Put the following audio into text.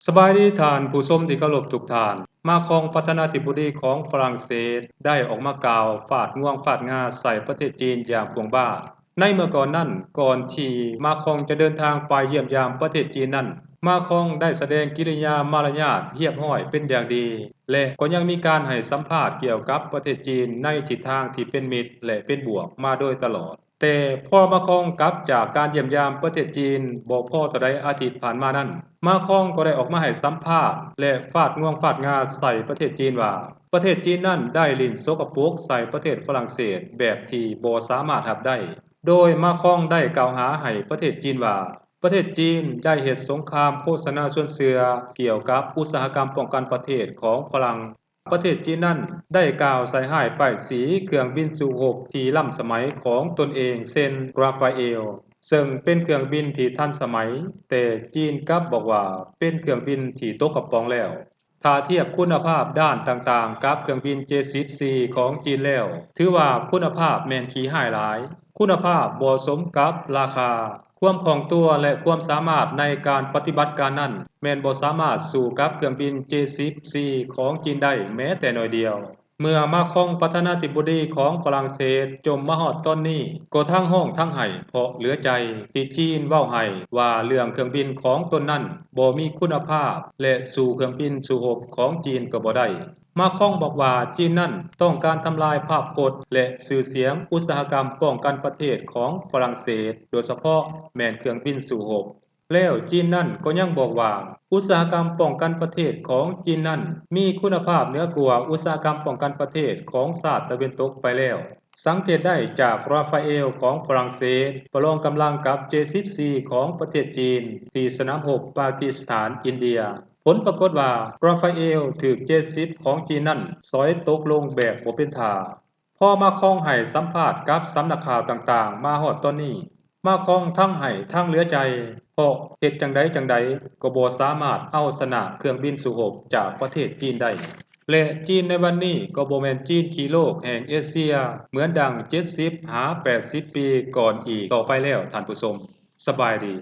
ສະບາຍດີທ່ານຜູ້ຊົມທີ່ເຄົາລົບທຸກທ່ານ. ມາຄອງ ປະທານາທິບໍດີຂອງຝຣັ່ງເສດ ໄດ້ອອກມາກ່າວຟາດງວງຟາດງາໃສ່ປະເທດຈີນຢ່າງກວ້າງບ້າງ. ໃນເມື່ອກ່ອນນັ້ນ, ກ່ອນທີ່ມາຄອງຈະເດີນທາງໄປຢ້ຽມຢາມປະເທດຈີນນັ້ນ, ມາຄອງໄດ້ສະແດງກິລິຍາມາລະຍາດຮຽບຮ້ອຍເປັນຢ່າງດີ ແລະ ກໍຍັງມີການໃຫ້ສຳພາດກ່ຽວກັບປະເທດຈີນໃນທິດທາງທີ່ເປັນມິດ ແລະ ເປັນບວກມາໂດຍຕະຫຼອດ. ແຕ່ພໍມາຄອງກັບຈາກການຢ້ຽມຢາມປະເທດຈີນບໍ່ພໍເທົ່າໃດອາທິດຜ່ານມານັ້ນ, ມາຄອງກໍໄດ້ອອກມາໃຫ້ສຳພາດ ແລະ ຟາດງວງຟາດງາໃສ່ປະເທດຈີນວ່າ ປະເທດຈີນນັ້ນໄດ້ຫຼິ້ນສົກກະປົກໃສ່ປະເທດຝຣັ່ງເສດແບບທີ່ບໍ່ສາມາດຮັບໄດ້. ໂດຍມາຄອງໄດ້ກ່າວຫາໃຫ້ປະເທດຈີນວ່າ ປະເທດຈີນໄດ້ເຮັດສົງຄາມໂຄສະນາຊວນເຊື່ອກ່ຽວກັບອຸດສາຫະກຳປ້ອງກັນປະເທດຂອງຝຣັ່ງ. ປະເທດຈີນນັ້ນໄດ້ກ່າວໃສ່ຮ້າຍປ້າຍສີເຄື່ອງບິນສູ້ຮົບທີ່ລ້ຳສະໄໝຂອງຕົນເອງ ເຊັ່ນ Rafael ເຊິ່ງເປັນເຄື່ອງບິນທີ່ທັນສະໄໝ, ແຕ່ຈີນກັບບອກວ່າເປັນເຄື່ອງບິນທີ່ຕົກກະປ໋ອງແລ້ວ. ຖ້າທຽບຄຸນນະພາບດ້ານຕ່າງໆກັບເຄື່ອງບິນ ເຈສິບຊີ ຂອງຈີນແລ້ວ, ຖືວ່າຄຸນນະພາບແມ່ນຂີ້ຮ້າຍຫຼາຍ, ຄຸນນະພາບບໍ່ສົມກັບລາຄາ. ຄວາມຄ່ອງຕົວ ແລະ ຄວາມສາມາດໃນການປະຕິບັດການນັ້ນ ແມ່ນບໍ່ສາມາດສູ້ກັບເຄື່ອງບິນ ເຈສິບຊີ ຂອງຈີນໄດ້ແມ້ແຕ່ໜ້ອຍດຽວ. ເມື່ອມາຄອງ ປະທານາທິບໍດີຂອງຝຣັ່ງເສດ ຈົ່ມມາຮອດຕອນນີ້ ກໍທັງຮ້ອງທັງໄຫ້ເພາະເຫຼືອໃຈ ທີ່ຈີນເວົ້າໃຫ້ວ່າເລື່ອງເຄື່ອງບິນຂອງຕົນນັ້ນບໍ່ມີຄຸນນະພາບ ແລະ ສູ້ເຄື່ອງບິນສູ້ຮົບຂອງຈີນກໍບໍ່ໄດ້. ມາຄອງບອກວ່າຈີນນັ້ນຕ້ອງການທຳລາຍພາບພົດ ແລະ ຊື່ສຽງອຸດສາຫະກຳປ້ອງກັນປະເທດຂອງຝຣັ່ງເສດ, ໂດຍສະເພາະແມ່ນເຄື່ອງບິນສູ້ຮົບ. ແລ້ວຈີນນັ້ນກໍຍັງບອກວ່າ ອຸດສາຫະກຳປ້ອງກັນປະເທດຂອງຈີນນັ້ນມີຄຸນນະພາບເໜືອກວ່າອຸດສາຫະກຳປ້ອງກັນປະເທດຂອງຊາດຕາເວັນຕົກໄປແລ້ວ. ສັງເກດໄດ້ຈາກ Rafael ຂອງຝຣັ່ງເສດປະລອງກຳລັງກັບ ເຈສິບຊີ ຂອງປະເທດຈີນ ທີ່ສະໜາມຮົບປາກິສຖານ, ອິນເດຍ. ຜົນປາກົດວ່າ Rafael ຖືກ ເຈສິບ ຂອງຈີນນັ້ນສອຍຕົກລົງແບບບໍ່ເປັນທ່າ. ພໍມາຄອງໃຫ້ສຳພາດກັບສຳນັກຂ່າວຕ່າງໆມາຮອດຕອນນີ້, ມາຄອງທັງໄຫ້ທັງເຫຼືອໃຈ ເພາະເຮັດຈັ່ງໃດຈັ່ງໃດກໍບໍ່ສາມາດເອົາຊະນະເຄື່ອງບິນສູ້ຮົບຈາກປະເທດຈີນໄດ້. ແລະ ຈີນໃນວັນນີ້ກໍບໍ່ແມ່ນຈີນຂີ້ໂລກແຫ່ງເອເຊຍ ເໝືອນດັ່ງເຈັດສິບຫາແປດສິບປີກ່ອນອີກຕໍ່ໄປແລ້ວທ່ານຜູ້ຊົມ. ສະບາຍດີ.